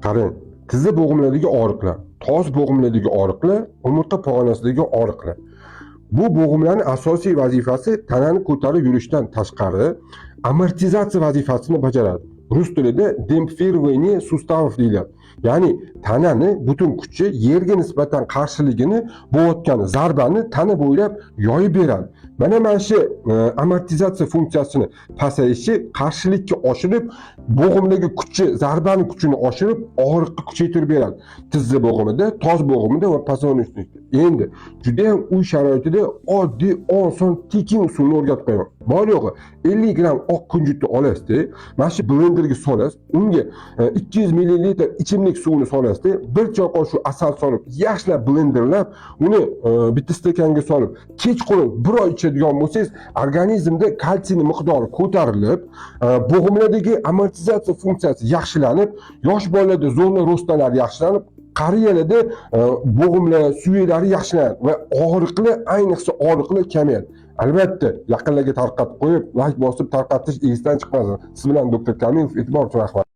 Qarang, tizza bo'g'imlardagi og'riqlar, tos bo'g'imlardagi og'riqlar, umurtqa pog'onasidagi og'riqlar. Bu bo'g'imlarning asosiy vazifasi tanani ko'tarib yurishdan tashqari amortizatsiya vazifasini bajaradi. Rus tilida демпфирование суставов deyiladi. Ya'ni tanani butun kuchi yerga nisbatan qarshiligini bo'layotgan zarbani tana bo'ylab yoyib beradi. Mana shu amortizatsiya funksiyasini pasayishi qarshilikka oshirib, bo'g'imdagi kuchi, zarbani kuchini oshirib, og'riqni kuchaytirib beradi. Tizza bo'g'imida, tos bo'g'imida va позвоночник da. Endi juda ham uy sharoitida oddiy, oson, tekin usulni o'rgatib qo'yaman. Bor yo'g'i 50 gramm oq kunjutni olasizda, mana shu blenderga solasiz, unga 200 millilitr ichimlik suvini solasizda, bir choy qoshiq asal solib, yaxshilab blenderlab, uni bitta stakanga solib, kechqurun bir oy ichadigan bo'lsangiz, organizmda kalsiyni miqdori ko'tarilib, bo'g'imlardagi amortizatsiya funksiyasi yaxshilanib, yosh bolalarda зона роста lar yaxshilanib, qariyalarda bo'g'imlar, suyaklari yaxshilanadi va og'riqlar, ayniqsa og'riqlar kamayadi. Albatta, yaqinlarga tarqatib qo'yib, layk bosib tarqatish esdan chiqmasin. Siz bilan doktor Kamilov, e'tibor uchun rahmat.